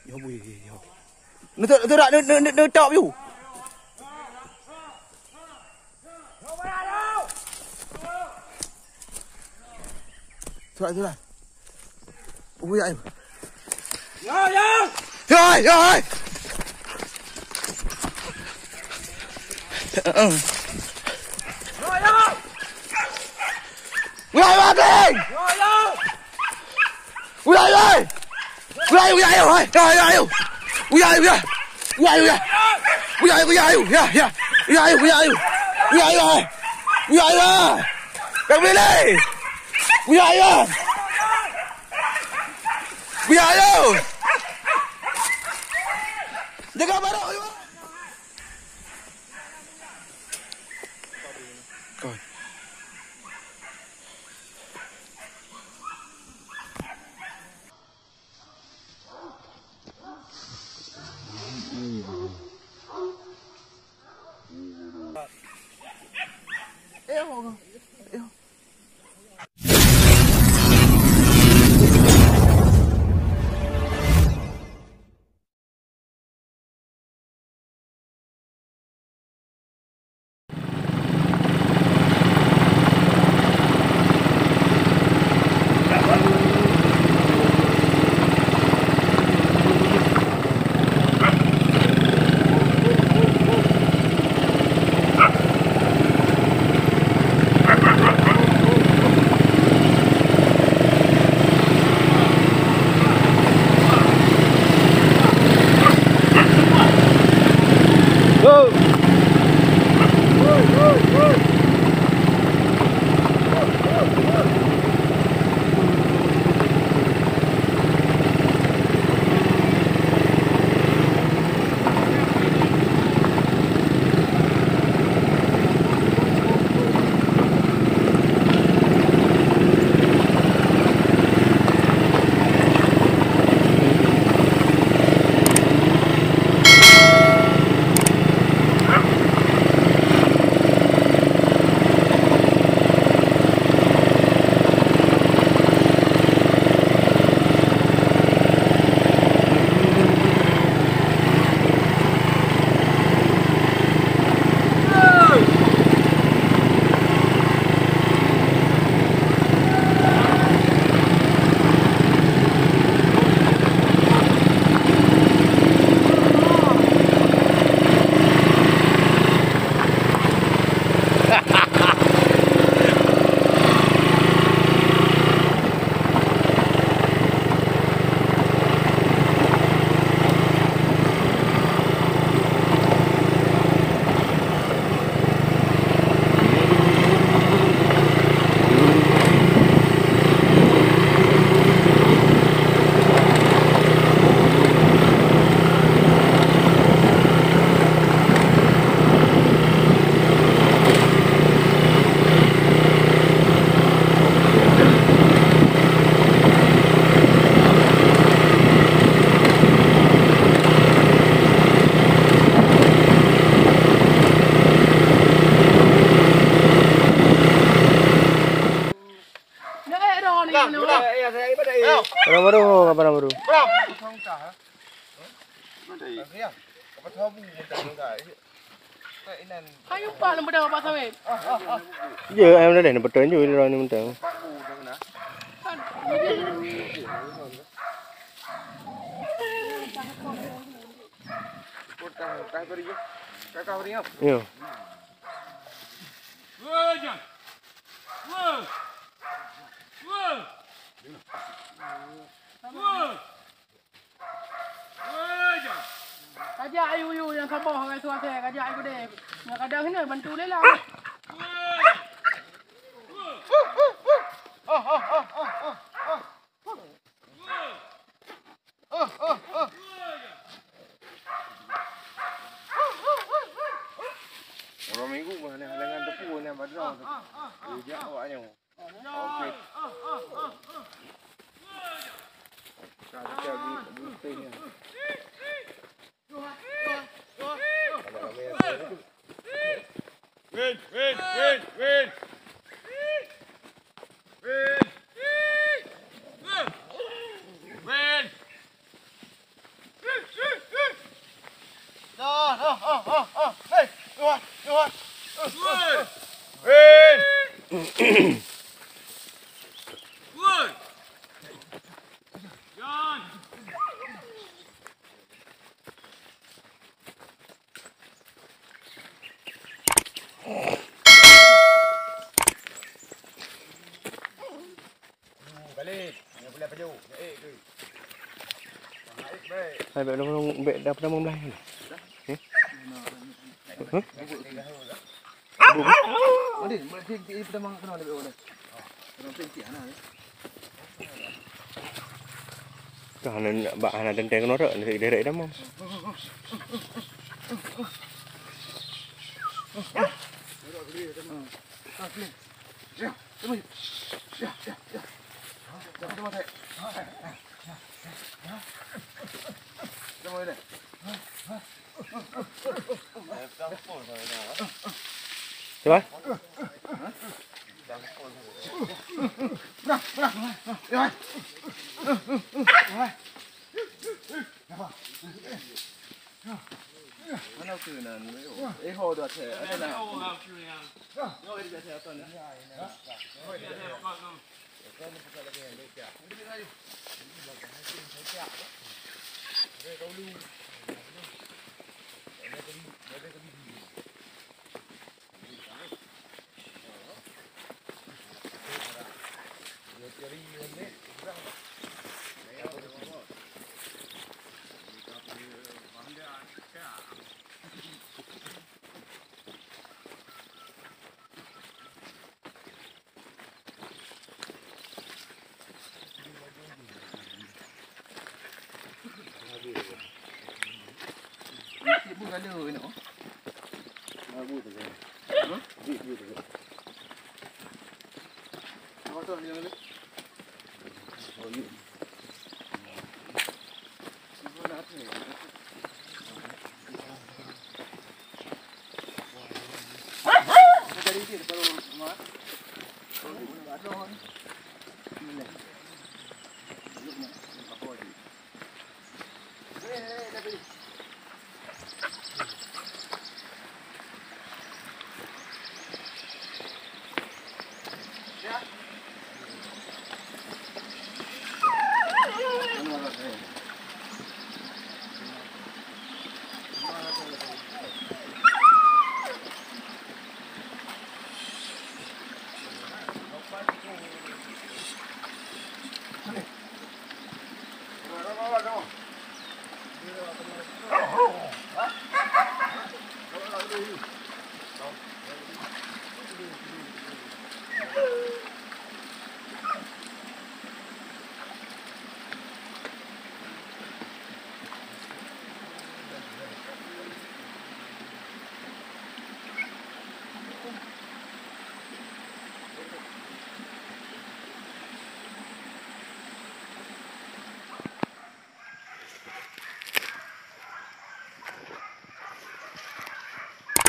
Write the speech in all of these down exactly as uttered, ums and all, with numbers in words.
Yo, yo, yo. Neutok, neutok, neutok, neutok, yo. Surat, surat. Ui, ai. Ya, ya. Ya, ya, ai. Ya, ya. Ui, ai, mati. Ya, ya. Ui, ai, ai. Ui, ai, ui, ai, ai. Ya, ya, ya. Ui, ai, ui, ai. Ui, ai, ui, ai. Ui, ai, ui, ai, ya, ya. Ui, ai, ui, ai. Ui, ai, ai. Ui, ai, ai. Yang pilih. Buya ayo! Buya ayo! Jaga barôk, ayo! Barang baru, barang baru. Hai, umpat lam padang bak sawit. Ya, ayam dah dah, betul je, orang ni mentang. Ya. Kajak ayu-ayu nyang saboh ngon su asèe, kajak ayu deh. Nyang kadang ni bantu lé lah. Uroe Minggu mah, nyan, nyan teupeu, nyan, badroe. Ujak awak nyoe. Win, win, win, win. Win. Win. Hai, bèk nong, bèk dap nama belah. Hah? Hah? Ka hana, bak hana teuntèe keunoe rot, nasi direk dah mau. Cuba. Mana tu nan? Eh, ho dah cek. Ada nak?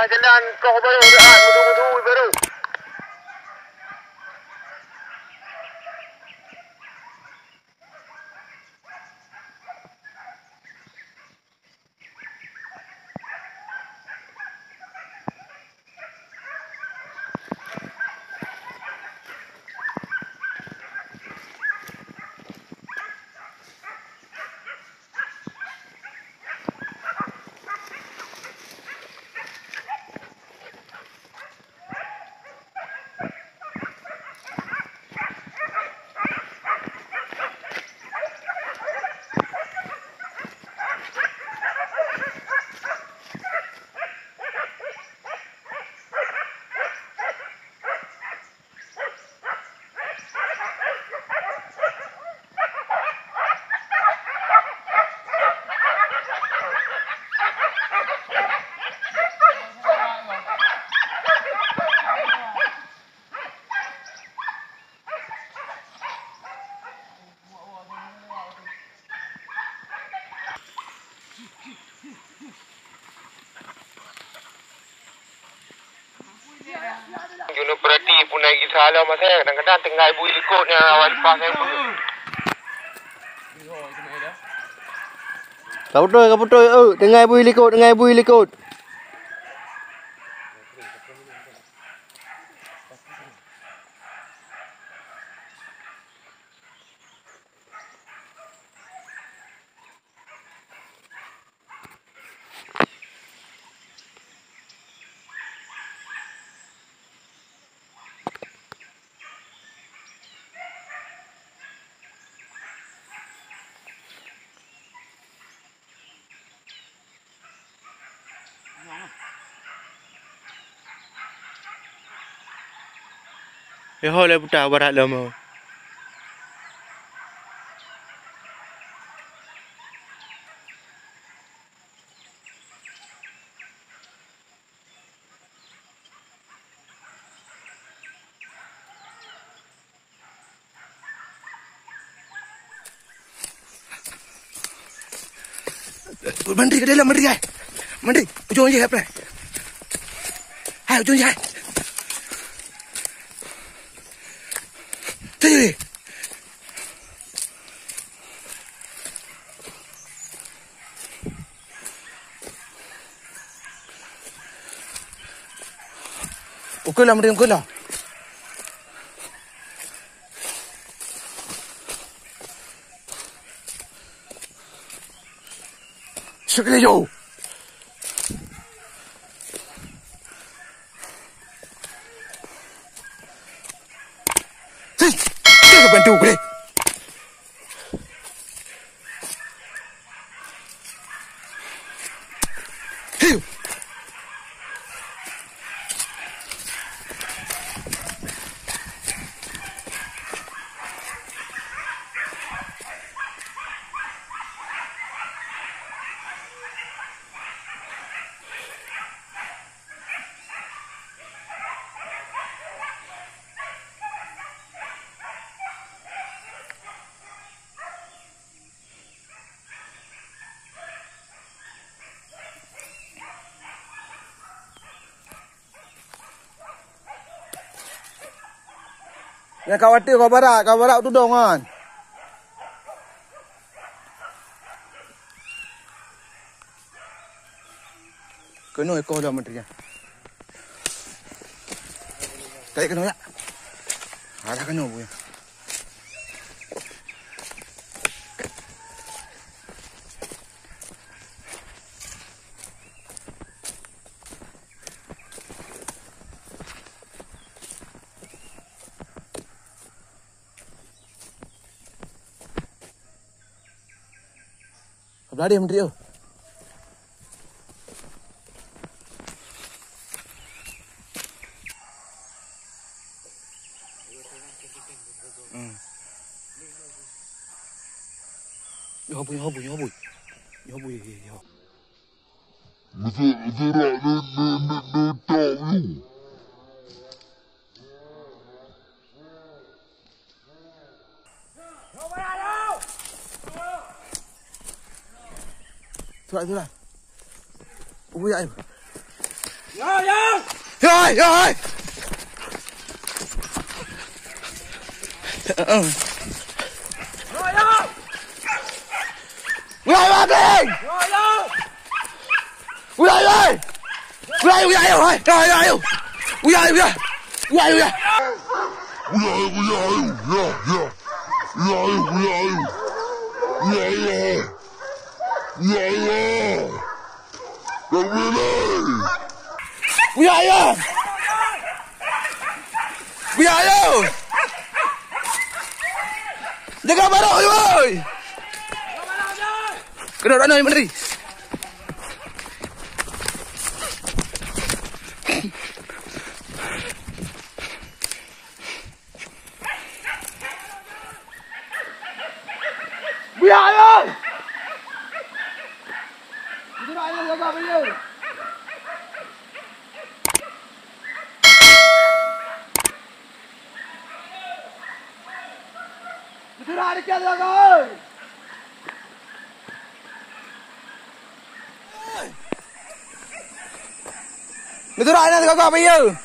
Jalan koh baru, mudu-mudu baru. Jinoe peurati pun lagi salah masa kadang-kadang tinggai bui likot nyang awai lepas saya pun. Kaputoi, kaputoi, oh, tinggai bui likot, tinggai bui likot. Yoh lé puta barat lom. Mandri ka dalam, mandri, hai. Mandri, ujong jih, hai. Hai, ujong jih, hai. Tadi. Ukeue lah, mandri, ukeue lah. Sekali jauh. Hei, jangan bantu gue. Hiu. Nyang ka watèe ka barat, ka barat tudong nyan. Keunoe éko dah menteri nyan. Tarik keunoe, ya. Ada keunoe, Bu, ya. Ka blah deh menteri tu. Hmm. Nyoe bui, nyoe bui, nyoe bui. Nyoe bui, nyoe. Meusu-, meusurak ni, ni, ni, ni, tak you. Surat, surat. Ui, ai. Yai, yai. Yai, yai. Yai, yai. Wih, wih, wih. Yai, yai. Wih, wih. Wih, wih, wih, wih. Wih, wih, wih. Wih, wih, wih. Wih, wih, wih. Wih, wih, wih. Ya, ya. Wih, wih, wih. Wih, wih. Wih, wih. Wih, wih. Wih, wih. Wih, wih. Jaga barôk, wih. Kena rana, Menteri. Biar, oi! Itu nak ayah jaga beliau. Beutôi hana teuka, oi! Beutôi hana teuka, oi!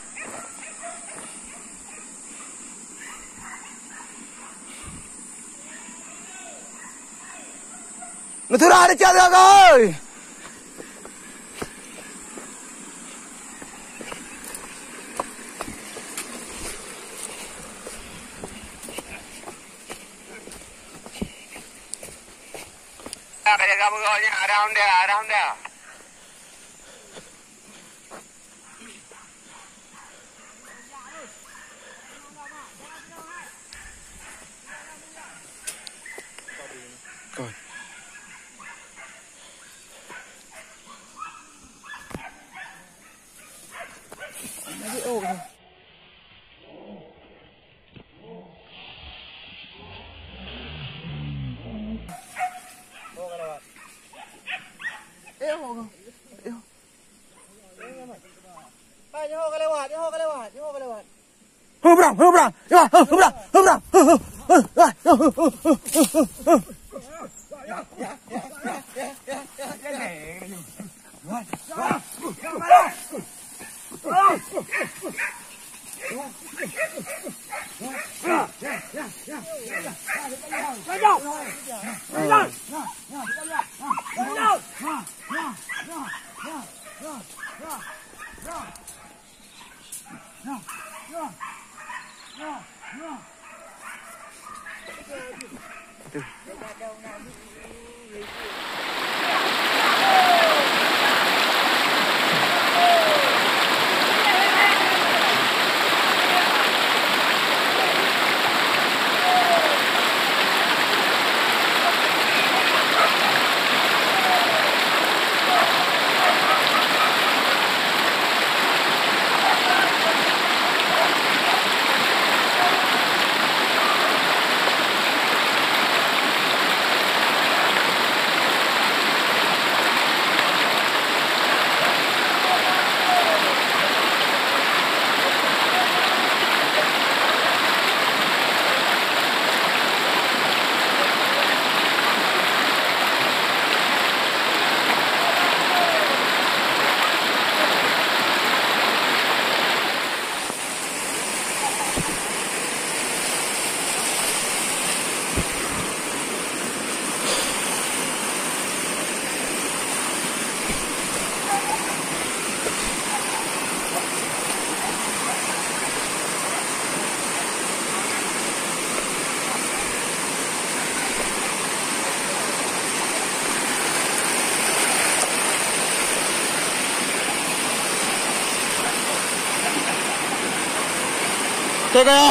Neutura ada cak lagak, oi! Ada kamu kau nya, ada Honda, ada Honda. Hai, nyoe ka lewat, nyoe ka lewat, nyoe ka lewat. Heubrang, heubrang. Ya, heubrang, heubrang. Tega.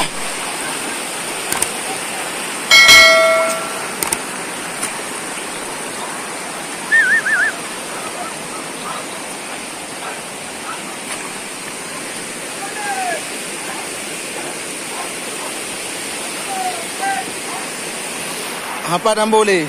Hapa dan boleh.